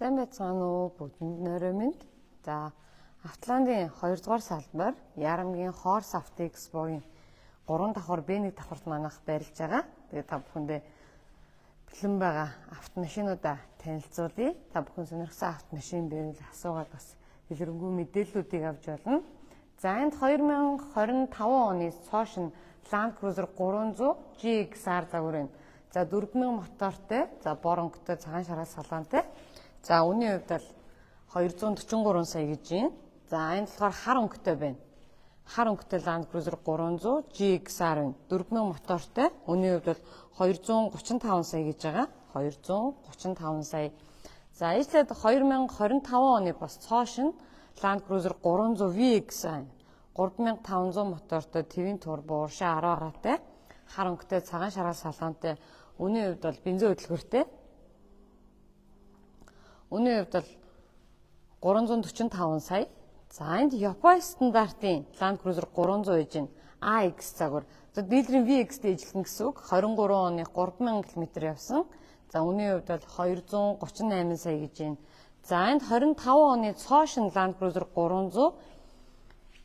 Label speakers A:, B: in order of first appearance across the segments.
A: Сайн байцгаана уу, бүгдэнд нойроо минь. За, Автландын 2 дугаар салбар Ярамгийн Хоор Савт Экспогийн 3 давхар B1 давхарт манайх байрлаж байгаа. Тэгээ та бүхэндээ бэлэн байгаа автомашинуудаа танилцуулъя. Та бүхэн сонирхсан автомашин байвал асуугаад бас дэлгэрэнгүй мэдээллүүдийг авч болно. За, энд 2025 оны цоо шинэ Land Cruiser 300 GXR загвар байна. За, 4000 мотортой, за бор өнгөтэй, цагаан шаргал салаантай. За, үнийн хувьд бол 243 сая гэж байна. За, энэ болохоор хар өнгөтэй байна. Хар өнгөтэй Land Cruiser 300 GXR байна. 4000 мотортой. Үнийн хувьд бол 235 сая гэж байгаа. 235 сая. За, ижлээд 2025 оны бас цоо шинэ Land Cruiser 300 VX байна. 3500 мотортой, твин турбо, уршаа 10 араатай, хар өнгөтэй, цагаан шаргал салаантай. Үнийн хувьд бол бензин хөдөлгөөртэй. Үнийн хувьд бол 345 сая. За, энд Япон стандартын Land Cruiser 300 гэж байна. AX загвар. За, дилерийн VX-тэй ижилхэн гэсэн үг. 23 оны 3000 км явсан. За, үнийн хувьд бол 238 сая гэж байна. За, энд 25 оны цоо шинэ Land Cruiser 300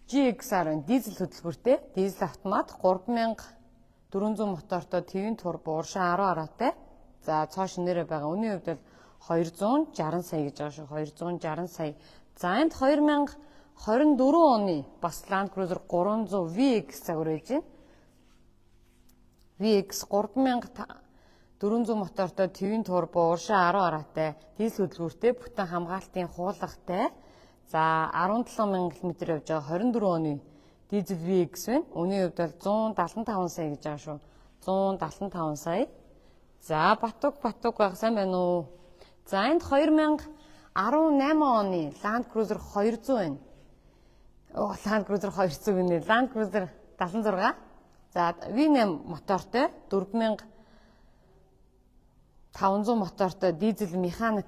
A: GXR байна. Дизель хөдөлгөөртэй. Дизель автомат, 3400 мотортой, твин турбо, уршаа 10 араатай. За, цоо шинээрээ байгаа. Үнийн хувьд бол 260 сая гэж байгаа шүү. 260 сая. За, энд 2024 оны бас Land Cruiser 300 VX загвар байж байна. VX 3400 мотортой, твин турбо, уршаа 10 араатай, дизель хөдөлгөөртэй, бүтэн хамгаалтын хуулгатай. За, 17000 км явж байгаа 24 оны дизель VX байна. Үнийн хувьд бол 175 сая гэж байгаа шүү. 175 сая. За, Батуг Батуг байх, сайн байна уу? За, энд 2018 оны Land Cruiser 200 байна. Оо, Land Cruiser 200 гинэ. Land Cruiser 76. За, V8 мотортой, 4500 мотортой, дизель механик.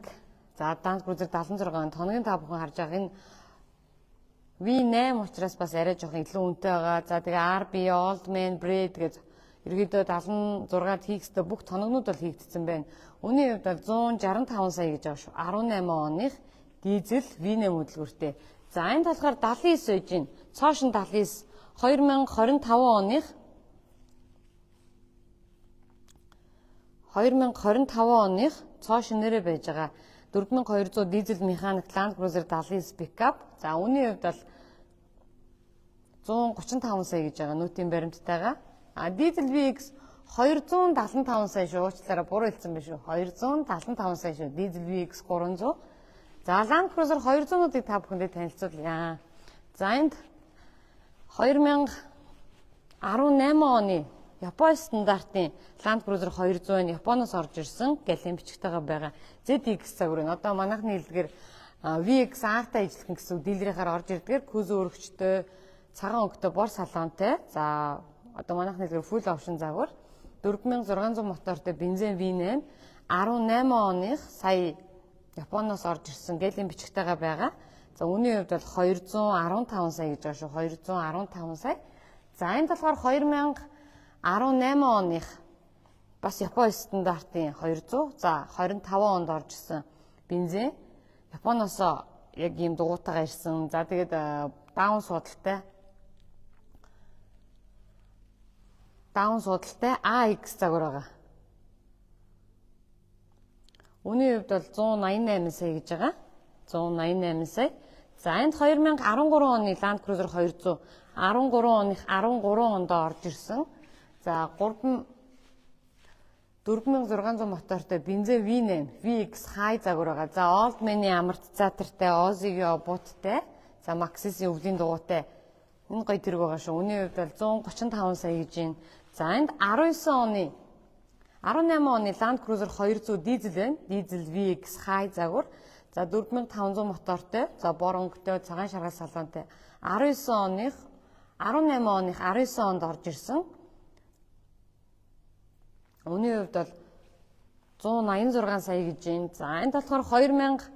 A: За, Land Cruiser 76 тоногийн та бүхэн харж байгаа энэ V8 учраас бас арай жоохон илүү үнэтэй байгаа. За, тэгээ RB, Old Man, Breed гэж ерөөдөө 76-д хийх ёстой бүх тоногнууд бол хийгдсэн байна. Үнийн хувьд бол 165 сая гэж байгаа шүү. 18 оных дизель V8 хөдөлгөөртэй. За, энэ болохоор 79 байж байна. Цоо шинэ 79, 2025 оных, 2025 оных цоо шинээрээ байж байгаа 4200 дизель механик Land Cruiser 79 pickup. За, үнийн хувьд бол 135 сая гэж байгаа нүүтийн баримттайгаа. А, дизель VX 275 сая шүү. Уучлаарай, буруу хэлсэн биш үү? 275 сая шүү. Дизель VX 300. За, Land Cruiser 200-уудыг та бүхэндээ танилцуулъя. За, энд 2018 оны Япон стандартын Land Cruiser 200 нь Японоос орж ирсэн гэлэн бичгтэйгээ байгаа. ZX загвар нь одоо манайхны хэлдгээр VX R-тай ижилхэн гэсэн үг, дилерийнхаар орж ирдгээр кузо өргөчтэй, цагаан өнгөтэй, бор салонтой. За, одоо манайхны хэлдгээр full option загвар, 4600 мотортой, бензин V8, 18 оных, сая Японоос орж ирсэн гэлэн бичгтэйгээ байгаа. За, үнийн хувьд бол 215 сая гэж байгаа шүү. 215 сая. За, энд болохоор 2018 оных бас Япон стандартын 200. За, 25 онд орж ирсэн бензин. Японоос яг ийм дугуйтайгаа ирсэн. За, тэгээд даун суудалтай. Даун суудалтай AX загвар байгаа. Үнийн хувьд бол 188 сая гэж байгаа. 188 сая. За, энд 2013 оны Land Cruiser 200, 13 оных, 13 онд орж ирсэн. За, 3 4600 мотортой бензин V8 VX High загвар байгаа. За, Old Man-ийн амортизатортай, Ozzy-гийн обуудтай, за Maxis-ийн өвлийн дугуйтай энэ гоё тэрэг байгаа шүү. Үнийн хувьд бол 135 сая гэж байна. За, энд 19 оны, 18 оны Land Cruiser 200 дизель байна. Дизель VX High загвар. За, 4500 мотортой, за бор өнгөтэй, цагаан шаргал салонтой. 19 оных, 18 оных, 19 онд орж ирсэн. Үнийн хувьд бол 186 сая гэж байна. За, энд болохоор 2018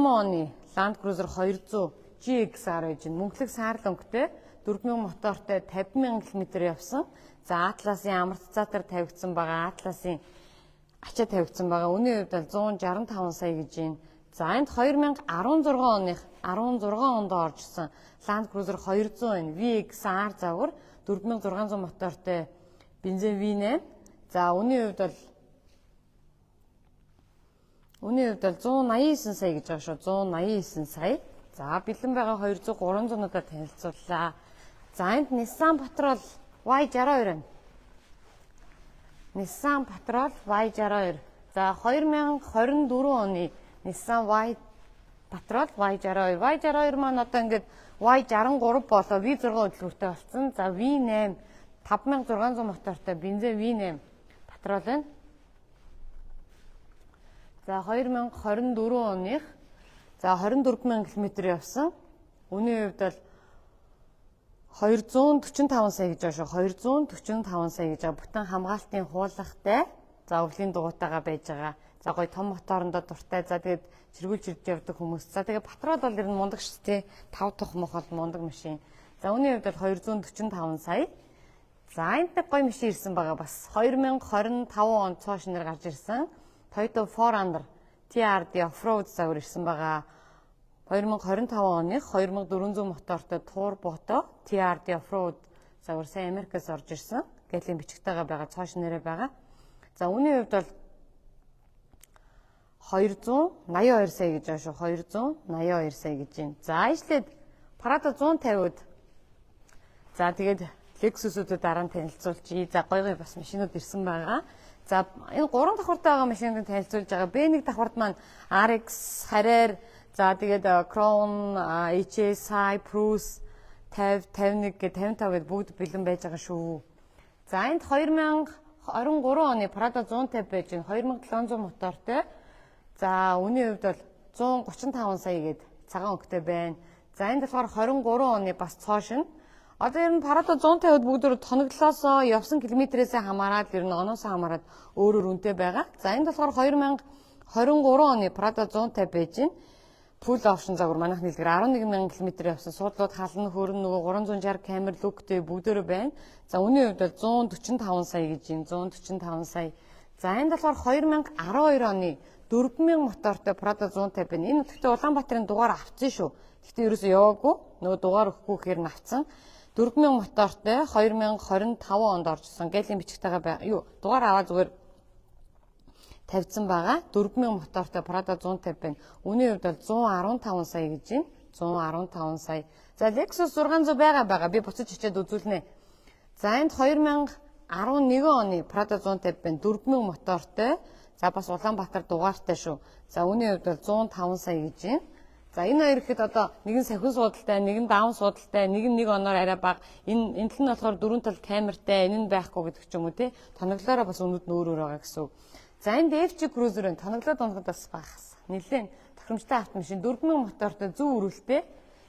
A: оны Land Cruiser 200 GXR гэж байна. Мөнхлөг саарл өнгөтэй, 4000 мотортой, 50,000 км явсан. За, Atlas-ын амортизатор тавигдсан байгаа. Atlas-ын Ачаа тавигдсан байгаа. Үнийн хувьд бол 165 сая гэж байна. За, энд 2016 оных, 16 онд оржсэн Land Cruiser 200 байна. VXR загвар, 4600 мотортой, бензин V8. За, үнийн хувьд бол 189 сая гэж байгаа шүү. 189 сая. За, бэлэн байгаа 200 300-уудаа танилцууллаа. За, энд Nissan Patrol Y62 байна. Nissan Patrol Y62. За, 2024 оны Nissan Y Patrol Y62. Y62 маань одоо ингээд Y63 болоо V6 хөдөлгөөртэй болсон. За, V8, 5600 мотортой, бензин V8 Patrol байна. За, 2024 оных, за, 24 мянган км явсан. Үнийн хувьд бол 245 сая гэж байгаа шүү. 245 сая гэж байгаа. Бүтэн хамгаалтын хуулахтай. За, өвлийн дугуйтайгаа байж байгаа. За, гоё том моторондоо дуртай. За, тэгээд чиргүүлж ирж явдаг хүмүүс. За, тэгээд Patrol бол ер нь мундаг шүү дээ. 5 тух мох бол мундаг машин. За, үнийн хувьд бол 245 сая. За, энд нэг гоё машин ирсэн байгаа бас. 2025 онд цоо шинээр гарч ирсэн. Toyota 4Runner TRD Off-road загвар ирсэн байгаа. 2025 оны 2400 мотортой турбото TRD Off-road загвар сайн Америкаас орж ирсэн. Гээлийн бичгтэйгээ байгаа, цоо шинээрээ байгаа. За, үнийн хувьд бол 282 сая гэж байгаа шүү. 282 сая гэж байна. За, ижлээд Prado 150-д. За, тэгээд Lexus-уудад дараа нь танилцуулчихъя. За, гоё гоё бас машинууд ирсэн байгаа. За, энэ гурван давхартай байгаа машиныг танилцуулж байгаа. B1 давхарт маань RX хараар, за, тэгээд Crown, HSI, Prius 50, 51 гэ 55 гэд бүгд бэлэн байж байгаа шүү. За, энд 2023 оны Prado 150 байж байна. 2700 мотортой. За, үнийн хувьд бол 135 сая гээд цагаан өнгөтэй байна. За, энд болохоор 23 оны бас цоо шинэ. Одоо ер нь Prado 150-д бүгд тоноглолоосоо, явсан километрээсээ хамаарат, ер нь оноосоо хамаарат өөр өөр үнэтэй байгаа. За, энд болохоор 2023 оны Prado 150 байж байна. Full option загвар, манайх нийлгээр 11 мянган км явсан. Суудлууд хална, хөрөн, нөгөө 360 камер лүктэй бүгдээрээ байна. За, үнийн хувьд бол 145 сая гэж байна. 145 сая. За, энд болохоор 2012 оны 4000 мотортой Prado 150 байна. Энэ гэхдээ Улаанбаатарын дугаар авцсан шүү. Гэхдээ ерөөсөө яваагүй. Нөгөө дугаар өгөхгүй гэхээр нь авцсан. 4000 мотортой 2025 онд оржсон. Гээлийн бичгтэйгээ бай. Юу, дугаар аваа зүгээр тавьсан байгаа. 4000 мотортой Prado 150 байна. Үнийн хувьд бол 115 сая гэж байна. 115 сая. За, Lexus 600 байгаа байгаа. Би буцаж очиад үзүүлнэ. За, энд 2011 оны Prado 150 байна. 4000 мотортой. За, бас Улаанбаатар дугаартай шүү. За, үнийн хувьд бол 105 сая гэж байна. За, энэ хоёр ихэд одоо нэг нь сахин суудалтай, нэг нь даун суудалтай, нэг нь нэг оноор арай бага. Энэ тал нь болохоор дөрвөн тал камертай, энэ нь байхгүй гэдэг ч юм уу, тий. Тоноглоороо бас үнүүд нь өөр өөр байгаа гэсэн үг. За, энд FJ Cruiser энэ тоноглоод унахад бас багас. Нилээн тохиромжтой автомашин, 4000 мотортой, зөв өрүүлтэй.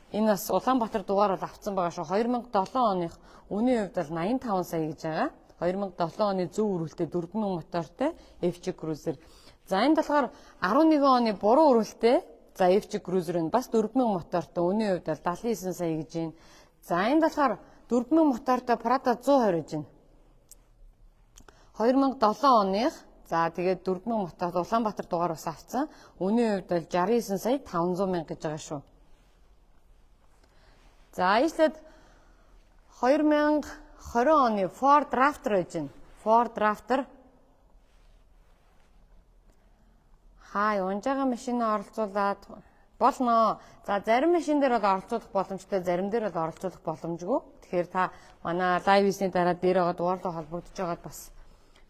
A: Энэ бас Улаанбаатар дугаар бол авцсан байгаа шүү. 2007 оных, үнийн хувьд бол 85 сая гэж байгаа. 2007 оны зөв өрүүлтэй 4000 мотортой FJ Cruiser. За, энд болохоор 11 оны буруу өрүүлтэй. За, FJ Cruiser нь бас 4000 мотортой, үнийн хувьд бол 79 сая гэж байна. За, энд болохоор 4000 мотортой Prado 120 гэж байна. 2007 оных. За, тэгээд 4000 мотор, Улаанбаатар дугаар бас авцсан. Үнийн хувьд бол 69 сая 500 мянга гэж байгаа шүү. За, ижлээд 2020 оны Ford Raptor байж байна. Ford Raptor. Хай, унж байгаа машинаа оролцуулаад болно. За, зарим машин дээр бол оролцуулах боломжтой, зарим дээр бол оролцуулах боломжгүй. Тэгэхээр та манай live хийсний дараа дээр байгаа дугаарлаа холбогдож байгаад бас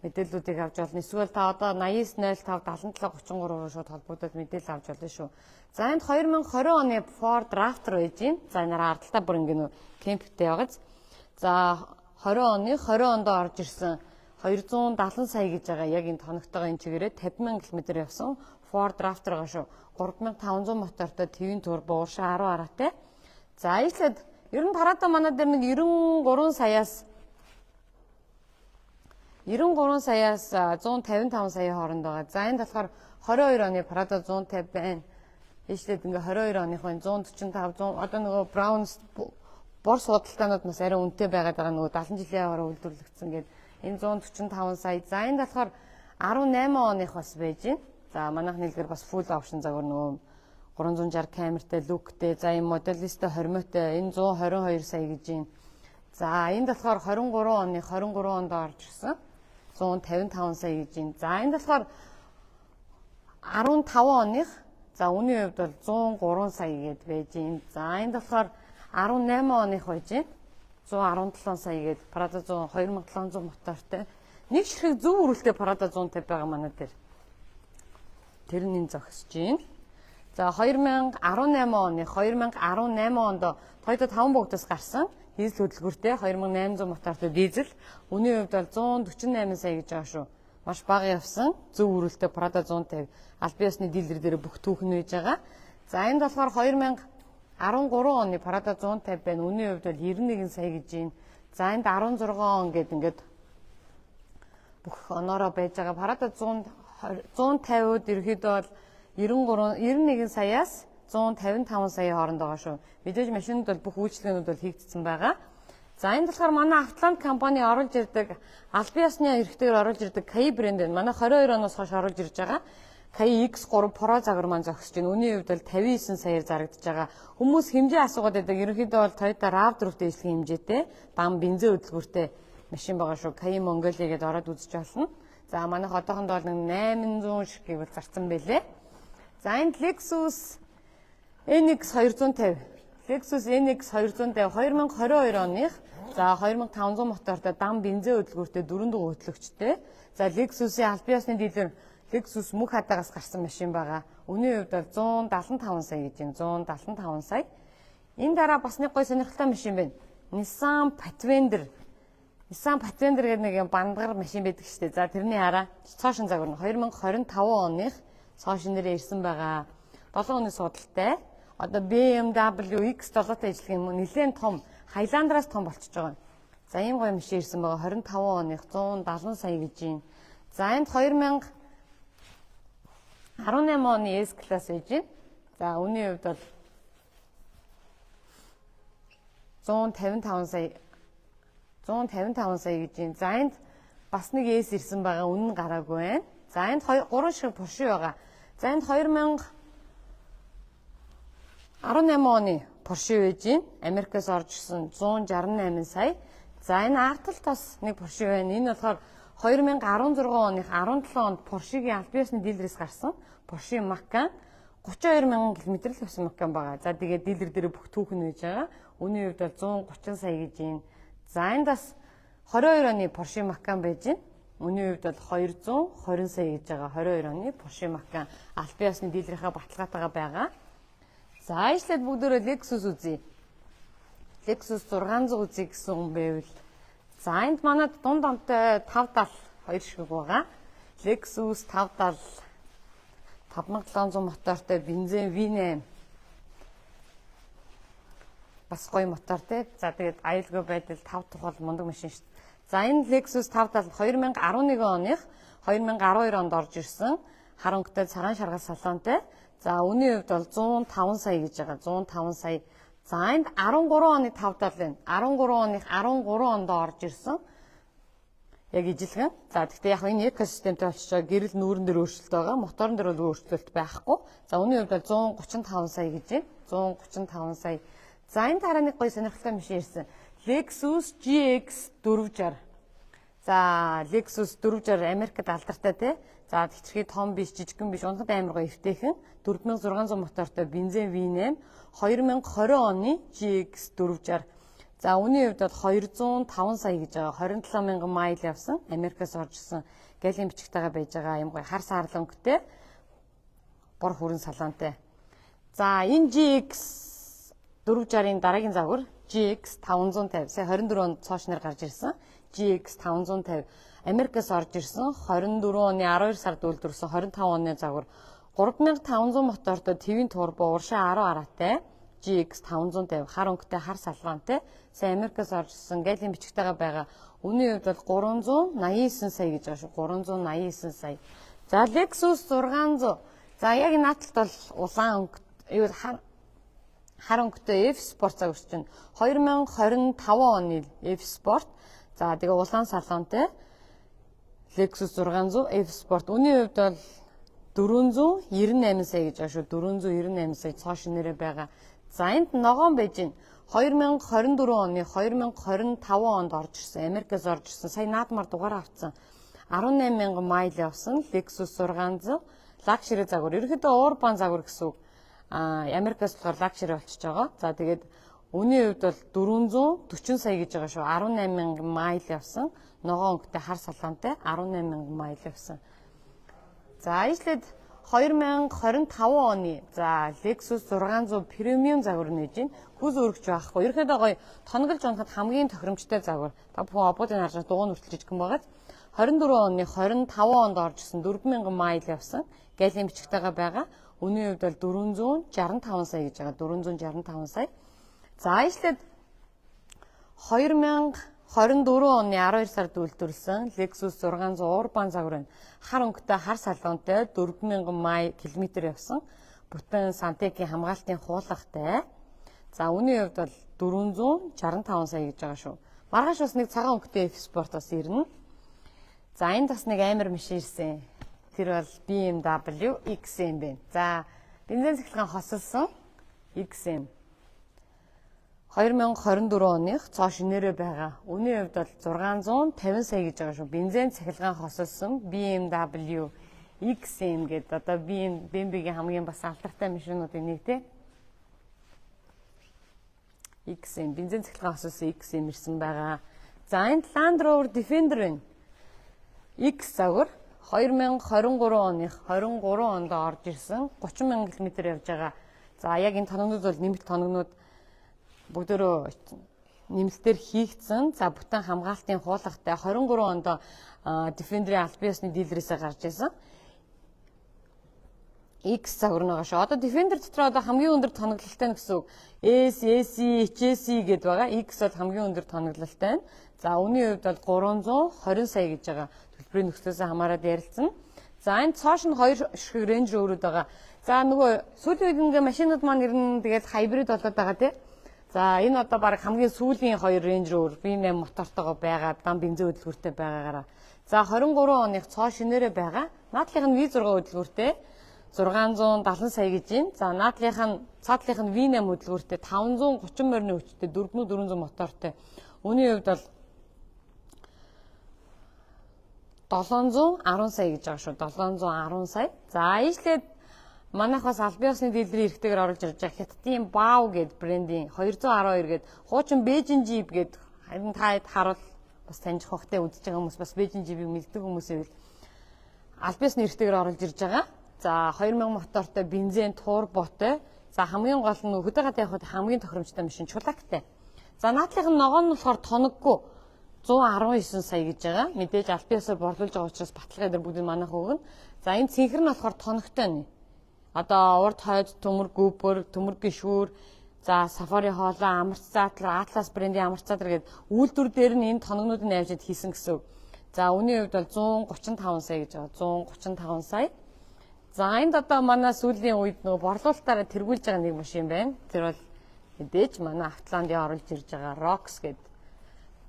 A: мэдээллүүдийг авч болно. Эсвэл та одоо 89 05 77 33 руу шууд холбогдоод мэдээлэл авч болно шүү. За, энд 2020 оны Ford Raptor байж байна. За, энэ ардталтай бүр ингэ нөө кемптэй байгааз. За, 20 оны, 20 онд орж ирсэн, 270 сая гэж байгаа. Яг энэ тоногтойгоо энэ чигээрээ 50 мянган км явсан Ford Raptor байгаа шүү. 3500 мотортой, twin turbo, уршаа 10 араатай. За, ижлээд ер нь Prado манай дээр нэг 93 саяас 155 сая хооронд байгаа. За, энд болохоор 22 оны Prado 150 байна. Ижлээд ингээ 22 оных байна, 145, 100. Одоо нөгөө Brown бор суудалтаанууд бас арай үнэтэй байгаад байгаа, нөгөө 70 жилийн аваар үйлдвэрлэгдсэн гээд энэ 145 сая. За, энд болохоор 18 оных бас байж байна. За манайх нийлгэр бас full option загвар нөгөө 360 камертай, люктэй, за энэ моделистэй хормойтой, энэ 122 сая гэж байна. За энд болохоор 23 оны 23 онд орж ирсэн 155 сая гэж байна. За энд болохоор 15 оных, за үнийн хувьд бол 103 сая гээд байж байна. За энд болохоор 18 оных байж байна. 117 сая гээд Prado 100 2700 мотортой. Нэг ширхэг зөв өрүүлтэй Prado 150 байгаа манай дээр. Тэр нь энэ зогсож байна. За 2018 оны 2018 онд Toyota 5 богдоос гарсан дизель хөдөлгүүртэй 2800 мотортой дизель. Үнийн хувьд бол 148 сая гэж байгаа шүү. Маш бага явсан зөв өрүүлтэй Prado 150 албан ёсны дилер дээр бүх түүхэн байж байгаа. За энд болохоор 2013 оны Prado 150 байна. Үнийн хувьд бол 91 сая гэж байна. За энд 16 он гээд ингээд бүх оноороо байж байгаа. Prado 100 150-д ерөөхдөө бол 93 91 саяас 155 сая хооронд байгаа шүү. Мэдээж машинд бол бүх үйлчилгээнүүд бол хийгдсэн байгаа. За энд болохоор манай Автоланд компани оруулж ирдэг албан ёсны эрхтэйгээр оруулж ирдэг Kay брэнд байна. Манай 22 оноос хойш оруулж ирж байгаа. Kay X3 Pro загвар маань зогсож байна. Үнийн хувьд бол 59 саяар зарагдаж байгаа. Хүмүүс хэмжээ асуугаад байдаг. Ерөнхийдөө бол Toyota RAV4-тэй ижлэхэн хэмжээтэй дан бензин хөдөлгүүртэй машин байгаа шүү. Kay Mongolia гэдээ ороод үзэж болно. За манайх одоохондоо бол 800 ширхгийг бол зарцсан байлээ. За энд Lexus NX 250. Lexus NX 250 2022 оных, за 2500 мотортой дан бензин хөдөлгүүртэй дөрвөн дугуй хөтлөгчтэй. За Lexus-ийн албан ёсны дилер Lexus мөнх хадаагаас гарсан машин байгаа. Үнийн хувьд бол 175 сая гэж байна. 175 сая. Энэ дараа бас нэг гой сонирхолтой машин байна. Nissan Pathfinder. Nissan Pathfinder гэдэг нэг юм бандгар машин байдаг шүү дээ. За тэрний хараа цоошин загвар нь 2025 оных цоошин нэрээ ирсэн байгаа. 7 оны судалтай. Одоо BMW X7-тай ижлэх юм нэлээд том Highlander-аас том болчихж байгаа. За ийм гоё машин ирсэн байгаа. 25 оных 170 сая гэж байна. За энд 2018 оны S класс байж байна. За үнийн хувьд бол 155 сая 155 сая гэж байна. За энд бас нэг S ирсэн байгаа. Үнэн нь гараагүй байна. За энд 3 шиг Porsche байгаа. За энд 2018 оны Porsche байж байна. Америкаас орж ирсэн 168 сая. За энэ арталт бас нэг Porsche байна. Энэ болохоор 2016 оных 17 онд Porsche-гийн албан ёсны дилерээс гарсан Porsche Macan 32 мянган км л явсан Macan байгаа. За тэгээд дилер дээр бүх түүхэн байж байгаа. Үнийн хувьд бол 130 сая гэж байна. За энд бас 22 оны Porsche Macan байж байна. Үнийн хувьд бол 220 сая гэж байгаа. 22 оны Porsche Macan албан ёсны дилерийнхаа баталгаатайгаа байгаа. За ижлээд бүгдөө Lexus үзье. Lexus 600 үзье гэсэн хүн байвал за энд манад дунд онтой 570 хоёр шиг байгаа. Lexus 570 5700 мотортой бензин V8 бас гоё мотор те. За тэгээд аюулгүй байдал 5 тухал мундаг машин шүү дээ. За энэ Lexus 570 2011 оных 2012 онд орж ирсэн. Хар өнгөтэй цагаан шаргал салонтой. За үнийн хувьд бол 105 сая гэж байгаа. 105 сая. За энд 13 оны 570 байна. 13 оных 13 онд орж ирсэн. Яг ижилхэн. За гэхдээ яг энэ экосистемтэй болчихоо гэрэл нүүрэн дээр өөрчлөлт байгаа. Моторон дээр бол өөрчлөлт байхгүй. За үнийн хувьд бол 135 сая гэж байна. 135 сая. За энэ дараа нэг гоё сонирхолтой машин ирсэн. Lexus GX 460. За Lexus 460 Америкт алдартай те. За хэтэрхий том биш, жижигхэн биш, унахад амар гоё эвтэйхэн 4600 мотортой бензин V8 2020 оны GX 460. За үнийн хувьд бол 205 сая гэж байгаа. 27 мянган майл явсан. Америкаас орж ирсэн галийн бичгтэйгээ байж байгаа юм гоё хар саарлан өнгөтэй бор хүрэн салонтой. За энэ GX 460-ын дараагийн загвар GX 550. Сая 24 онд цоошнэр гарч ирсэн. GX 550 Америкаас орж ирсэн 24 оны 12 сард үйлдвэрлэсэн 25 оны загвар 3500 мотортой твин турбо уршаа 10 араатай GX 550 хар өнгөтэй хар салвантай сая Америкаас орж ирсэн галийн бичгтэйгээ байгаа. Үнийн хувьд бол 389 сая гэж байгаа шүү. 389 сая. За Lexus 600. За яг нааталт бол улаан өнгө юу хар өнгөтэй F Sport загвар чинь 2025 оны F Sport. За тэгээ улаан салонтой Lexus 600 F Sport. Үнийн хувьд бол 498 сая гэж байгаа шүү. 498 сая цоо шинээрээ байгаа. За энд ногоон байж гин 2024 оны 2025 онд орж ирсэн. Америкаас орж ирсэн. Сая наадмаар дугаар авцсан. 18,000 майл явсан Lexus 600 luxury загвар. Ерөнхийдөө urban загвар гэсэн үг. Америкаас болохоор luxury болчихж байгаа. За тэгээд үнийн хувьд бол 440 сая гэж байгаа шүү. 18,000 майл явсан. Ногоон өнгөтэй хар салаантай 18,000 майл явсан. За ижлээд 2025 оны за Lexus 600 Premium загвар нээж байна. Хүз өргөж байхгүй. Ерөнхийдөө гоё тоноглож унахад хамгийн тохиромжтой загвар. Та бүхэн обуудыг харж байгаа дугуй нүртэл жижигхэн байгаа. 24 оны 25 онд орж ирсэн 4000 майл явсан. Галийн бичгтэйгээ байгаа. Үнийн хувьд бол 465 сая гэж байгаа. 465 сая. За ижлээд 2024 оны 12 сард үйлдвэрлэсэн Lexus 600 Urban загвар байна. Хар өнгөтэй хар салонтой 4000 май километр явсан. Бүтэн Сантекийн хамгаалтын хуулгатай. За үнийн хувьд бол 465 сая гэж байгаа шүү. Маргааш бас нэг цагаан өнгөтэй F Sport бас ирнэ. За энд бас нэг амар машин ирсэн. Тэр бол BMW XM байна. За бензин цахилгаан хосолсон XM. 2024 оных цоо шинээрээ байгаа. Үнийн хувьд бол 650 сая гэж байгаа шүү. Бензин цахилгаан хосолсон BMW XM гэдэг одоо BMW-гийн хамгийн бас алдартай машинуудын нэг те. XM бензин цахилгаан хосолсон XM ирсэн байгаа. За энд Land Rover Defender байна. X загвар 2023 оных 23 онд орж ирсэн 30,000 км явж байгаа. За яг энэ тоногнууд бол нэмэлт тоногнууд бүгдөө нэмэлтээр хийгдсэн. За бүтэн хамгаалтын хуулгатай 23 онд Defender-ийн албан ёсны дилерээсээ гарч ирсэн. X загвар нэг шүү. Одоо Defender дотор одоо хамгийн өндөр тоноглолтой нь гэсэн үг. S, SE, HSE гэдээ байгаа. X бол хамгийн өндөр тоноглолтой нь. За үнийн хувьд бол 320 сая гэж байгаа. Төлбөрийн нөхцлөөс хамаарат ярилцсан. За энэ цоош нь хоёр шиг Range Rover-үүд байгаа. За нөгөө сүүлийн үед ингээ машинууд маань ер нь тэгэл hybrid болоод байгаа тий. За энэ одоо баг хамгийн сүүлийн хоёр Range Rover V8 мотортойгоо байгаа, дан бензин хөдөлгүүртэй байгаагаараа. За 23 оных цоо шинээрээ байгаа. Наадлынх нь V6 хөдөлгүүртэй 670 сая гэж байна. За наадлынх нь цаадлынх нь V8 хөдөлгүүртэй 530 морины хүчтэй 4400 мотортой. Үүний хувьд бол 710 сая гэж байгаа шүү. 710 сая. За ийшлээд манайх бас албан ёсны дэлгэрийн эрхтэйгээр оруулж ирж байгаа Хятадын Бао гэд брендийн 212 гэд хуучин Beijing Jeep гэд харин та харуул бас таньж хохтой үзэж байгаа хүмүүс бас Beijing Jeep-ийг мэддэг хүмүүс ивэл албан ёсны эрхтэйгээр оруулж ирж байгаа. За 2000 мотортой бензин турботой. За хамгийн гол нь хөдөө гадаа явахад хамгийн тохиромжтой машин чулаагтай. За наадлынх нь ногоон нь болохоор тоноггүй 119 сая гэж байгаа. Мэдээж албан ёсоор борлуулж байгаа учраас баталгаа дээр бүгдийг манайх өгнө. За энэ цэнхэр нь болохоор тоногтой нэ. Одоо урд хойд төмөр гүбэр, төмөр гишүүр, за сафари хоолой, амарч заатлар, Атлас брендийн амарч заатлар гээд үйлдвэр дээр нь энэ тоногнуудыг авчид хийсэн гэсэн үг. За үнийн хувьд бол 135 сая гэж байгаа. 135 сая. За энд одоо манай сүүлийн үед нөгөө борлуулалтаараа тэргүүлж байгаа нэг машин байна. Тэр бол мэдээж манай Автландын оруулж ирж байгаа Rox гээд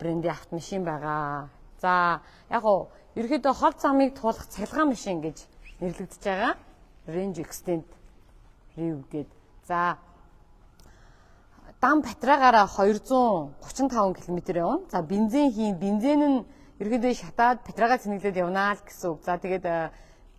A: брендийн автомашин байгаа. За яг уу ерөөхдөө хол замыг туулах цахилгаан машин гэж нэрлэгдэж байгаа. Range Extend Rev гээд. За дам батарейгаараа 235 км явна. За бензин хийн, бензин нь ерөөхдөө шатаад батарейгаа цэнэглээд явнаа л гэсэн үг. За тэгээд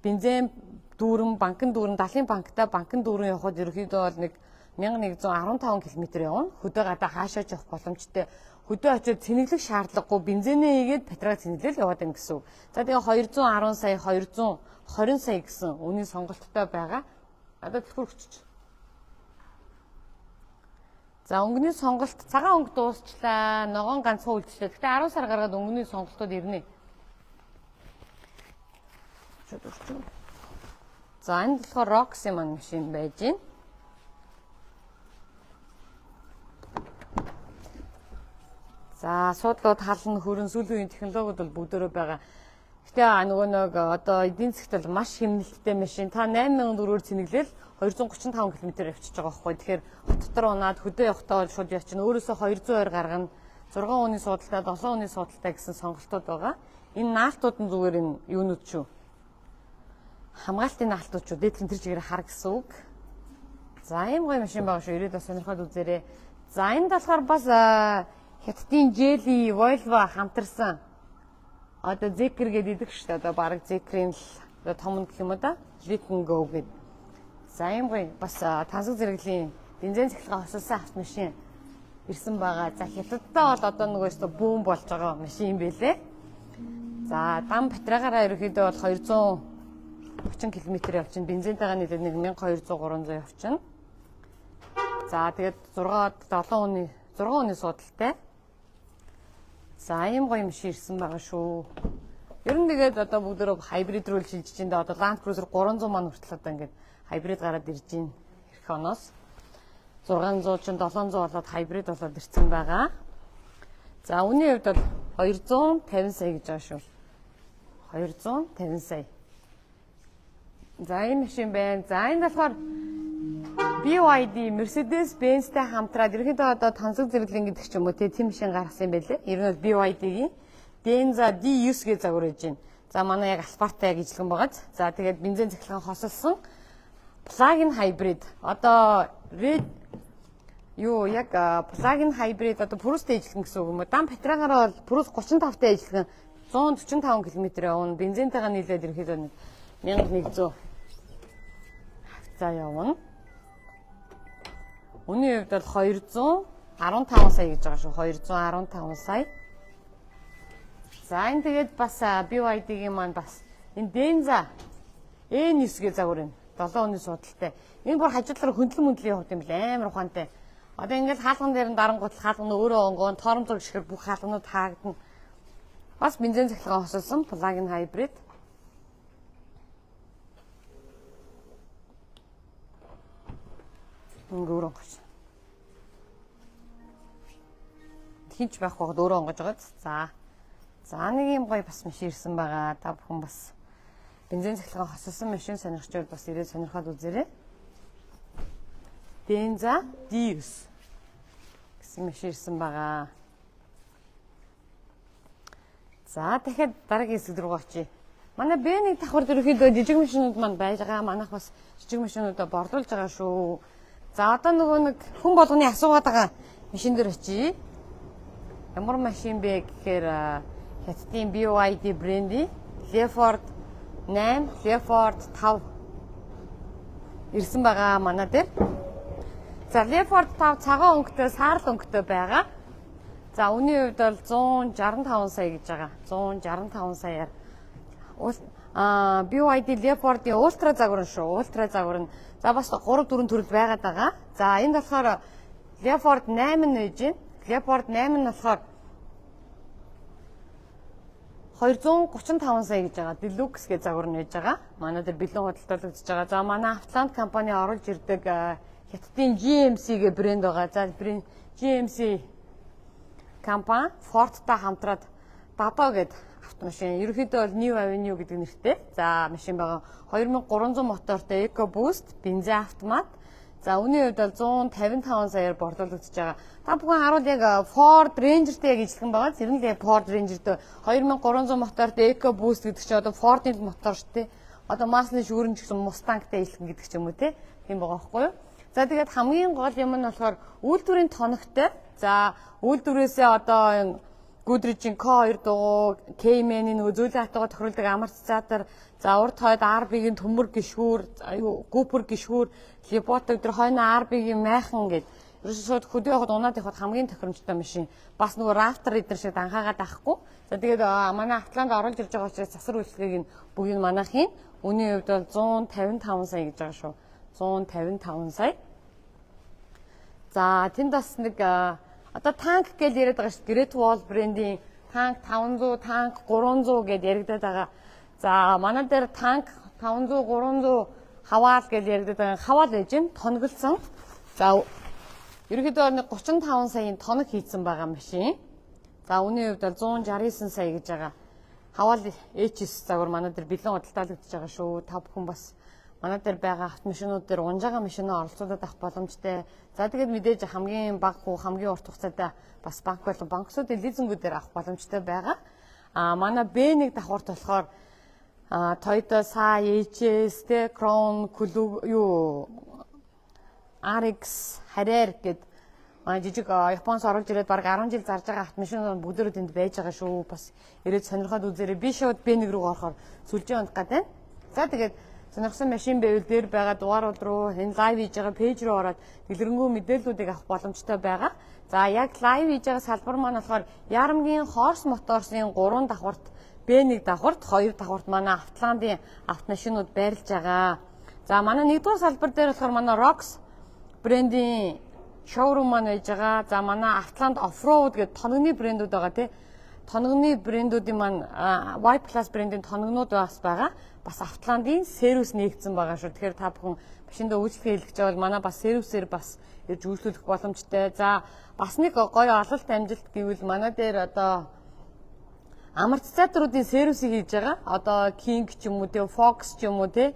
A: бензин дүүрэн, банкн дүүрэн, далын банктай банкн дүүрэн явхад ерөөхдөө бол нэг 1115 км явна. Хөдөө гадаа хаашаа ч явах боломжтой. Хөдөө очиод цэнэглэх шаардлагагүй бензинээ хийгээд батарейгаа цэнэглэл яваад байна гэсэн үг. За тэгээ 210 сая, 220 сая гэсэн үнийн сонголттой байгаа. Одоо түлхүүр өчөж. За өнгөний сонголт цагаан өнгө дуусчлаа. Ногоон ганцхан үлдчихлээ. Гэхдээ 10 сар гаргаад өнгөний сонголтууд ирнэ. Шууд өрчөө. За энд болохоор Roxy маань машин байж байна. За суудлууд хална хөрөн сүүлийн үеийн технологиуд бол бүгдөө байгаа. Гэтэ нөгөө нэг одоо эдийн засгт бол маш хэмнэлттэй машин. Та 8004-өр цэнэглэл 235 км явчихж байгаа байхгүй. Тэгэхээр хот дотор унаад хөдөө явахдаа бол шууд явчихна. Өөрөөсөө 220 гаргана. 6 оны суудалтай, 7 оны суудалтай гэсэн сонголтууд байгаа. Энэ наалтууд нь зүгээр энэ юунууд шүү. Хамгаалтын наалтууд шүү. Дээдлэн тэр чигээр хар гэсэн үг. За ийм гоё машин байгаа шүү. Ирээд бас сонирхоод үзээрэй. За энд болохоор бас Хятадын Geely, Volvo хамтарсан. Одоо Zeekr гэдэг идэх шүү дээ. Одоо бараг Zeekr-ийн л одоо том нь гэх юм уу да. Leaping Go гэдэг. За ийм гоё бас тансаг зэрэглэлийн бензин цахилгаан хосолсон автомашин ирсэн байгаа. За Хятадтай бол одоо нөгөө өстө бүүн болж байгаа машин юм бэлээ. За дам батарейгаараа ерөнхийдөө бол 230 км явчихна. Бензинтэйгээ нийлээд нэг 1200 300 явчихна. За тэгээд 6 7 хүний 6 хүний суудалтай. За ийм гоё машин ирсэн байгаа шүү. Ер нь тэгээд одоо бүгдөө хайбрид рүү шилжиж байна да. Одоо Land Cruiser 300 маань хүртэл одоо ингээд хайбрид гараад ирж байна. Ирэх оноос 600 чинь 700 болоод хайбрид болоод ирсэн байгаа. За үнийн хувьд бол 250 сая гэж байгаа шүү. 250 сая. За ийм машин байна. За энэ болохоор BYD Mercedes-Benz-тэй хамтраад ерөнхийдөө одоо тансаг зэрэглэн гэдэг ч юм уу тийм машин гаргасан юм байлээ. Ер нь бол BYD-гийн Denza D9 гэж загвар хийж байна. За манай яг Alphard-тай яг ижлэгэн байгааз. За тэгээд бензин цахилгаан хосолсон plug-in hybrid. Одоо red юу яг plug-in hybrid одоо Prius-тэй ижлэгэн гэсэн үг юм уу? Дам батарейгаараа бол Prius 35-тай ижлэгэн 145 км явна. Бензинтэйгээ нийлээд ерөнхийдөө 1100 хавцаа явна. Үнийн хувьд бол 215 сая гэж байгаа шүү. 215 сая. За энэ тэгээд бас BYD-гийн маань бас энэ Denza N9 гэж загвар юм. 7 оны судалтай. Энэ бүр хажуудлаар хөндлөн мөндлөн явах юм бэл амар ухаантай. Одоо ингээл хаалган дээр нь дарангуут хаалган нь өөрөө онгоон торомзог гişгэр бүх хаалганууд хаагдана. Бас бензин цахилгаан хосолсон plug-in hybrid. Ингээ өөрөө онгож. Хинч байхгүй байхад өөрөө онгож байгаа. За. За нэг юм гоё бас машин ирсэн байгаа. Та бүхэн бас бензин цахилгаан хосолсон машин сонирхчвал бас ирээд сонирхоод үзээрэй. Denza D9 гэсэн машин ирсэн байгаа. За дахиад дараагийн хэсэг рүү очие. Манай B1 давхар ерөнхийдөө жижиг машинууд маань байж байгаа. Манайх бас жижиг машинуудаа борлуулж байгаа шүү. За одоо нөгөө нэг хүн болгоны асуугаад байгаа машин дээр очие. Ямар машин бэ гэхээр Хятадын BYD брендийн Leopard 8, Leopard 5 ирсэн байгаа манай дээр. За Leopard 5 цагаан өнгөтэй, саарл өнгөтэй байгаа. За үнийн хувьд бол 165 сая гэж байгаа. 165 саяар BYD Leopard-ийн Ultra загвар нь шүү. Ultra загвар нь. За бас 3 4 төрөл байгаад байгаа. За энд болохоор Leopard 8 нь байж байна. Leopard 8 нь болохоор 235 сая гэж байгаа. Deluxe гэж загвар нь байж байгаа. Манай дээр бэлэн худалдаалагдаж байгаа. За манай Автоланд компани оруулж ирдэг Хятадын GMC гэ брэнд байгаа. За брэнд GMC компани Ford-тай хамтраад Dado гэдэг автомашин. Ерөнхийдөө бол New Avenue гэдэг нэртэй. За машин байгаа. 2300 мотортой EcoBoost бензин автомат. За үнийн хувьд бол 155 саяар борлуулагдаж байгаа. Та бүхэн харуул яг Ford Ranger-тэй яг ижлэгэн байгаа. Зэрэг л яг Ford Ranger-тэй 2300 мотортой EcoBoost гэдэг чинь одоо Ford-ын мотор шүү дээ. Одоо Mazda-ны шүүрэн ч гэсэн Mustang-тай ижлэгэн гэдэг ч юм уу те. Тийм байгаа байхгүй юу? За тэгээд хамгийн гол юм нь болохоор үйлдвэрийн тоногтой. За үйлдвэрээсээ одоо Goodrich-ийн K2 дугуй, Cayman-ийн нөгөө зөөлөн хатууга тохируулдаг амортизатор, за урд хойд RB-гийн төмөр гишүүр, аюу Cooper гишүүр, Леботог тэр хойно RB-гийн майхан гээд ерөөсөө шууд хөдөө явахад унаад явахад хамгийн тохиромжтой машин. Бас нөгөө Raptor эдэр шиг данхаагаад авахгүй. За тэгээд манай Автоланд оруулж ирж байгаа учраас засвар үйлчлэгийг нь бүгд нь манайх хийн. Үнийн хувьд бол 155 сая гэж байгаа шүү. 155 сая. За тэнд бас нэг одоо танк гэж яриад байгаа шүү дээ. Great Wall брендийн танк 500, танк 300 гэдээ яригадаад байгаа. За манай дээр танк 500, 300 хаваал гэж яригадаад байгаа. Хаваал байж гэн тоноглосон. За ерөнхийдөө нэг 35 саяын тоног хийцэн байгаа машин. За үнийн хувьд бол 169 сая гэж байгаа. Хаваал HS загвар манай дээр бэлэн худалдаалагдаж байгаа шүү. Та бүхэн бас манай дээр байгаа автомашинууд дээр унж байгаа машинаа оролцуулаад авах боломжтой. За тэгээд мэдээж хамгийн бага хүү хамгийн урт хугацаатай бас банк болон банксуудын лизингүүдээр авах боломжтой байгаа. А манай B1 давхарт болохоор Toyota Sai, HS, тэ Crown, Club юу RX, Harrier гэд манай жижиг Японоос оруулж ирээд бараг 10 жил зарж байгаа автомашин бүгдээрээ тэнд байж байгаа шүү. Бас ирээд сонирхоод үзээрэй. Би шууд B1 рүү орохоор сүлжээ унах гэдэг байна. За, тэгээд сонирхсан машин байвал дээр байгаа дугаарууд руу, энэ live хийж байгаа page руу ороод дэлгэрэнгүй мэдээллүүдийг авах боломжтой байгаа. За, яг live хийж байгаа салбар маань болохоор Ярамгийн Horse Motors-ын 3 давхарт B1 давхарт, 2 давхарт манай Автландын автомашинууд байрлаж байгаа. За, манай 1-р салбар дээр болохоор манай Rox брендийн showroom маань байж байгаа. За, манай Автоланд Offroad гэдэг тоногны брэндүүд байгаа, тий. Тоногны брэндүүдийн маань Y Plus брендийн тоногнууд бас байгаа. Бас Автоландын сервис нээгдсэн байгаа шүү. Тэгэхээр та бүхэн машиндаа үйлчлэгээ хийлгэж байгаа бол манай бас сервисээр бас ирж үйлчлүүлэх боломжтой. За, бас нэг гоё ололт амжилт гэвэл манай дээр одоо амортизаторуудын сервисийг хийж байгаа. Одоо King ч юм уу те, Fox ч юм уу те.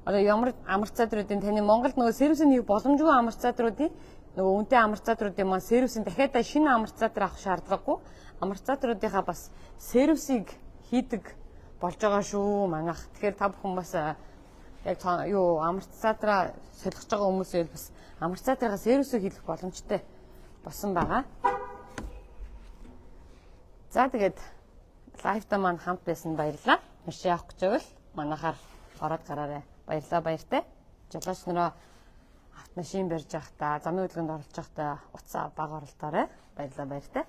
A: Одоо ямар амортизаторуудын, таны Монголд нөгөө сервисийн нэг боломжгүй амортизаторуудын, нөгөө үнэтэй амортизаторуудын маань сервисийн дахиад шинэ амортизатор авах шаардлагагүй. Амортизаторуудынхаа бас сервисийг хийдэг болж байгаа шүү манайх. Тэгэхээр та бүхэн бас яг юу амортизатораа солихож байгаа хүмүүсээ бас амортизаторынхаа сервисийг хийх боломжтой болсон байгаа. За, тэгээд live та маань хамт байсан баярлалаа. Машин авах гэж байвал манайхаар ороод гараарай. Баярлалаа, баяртай. Жолооч нараа автомашин барьж байхдаа, замын хөдөлгөөнд оролцож байхдаа утсаа бага оролдоорой. Баярлалаа, баяртай.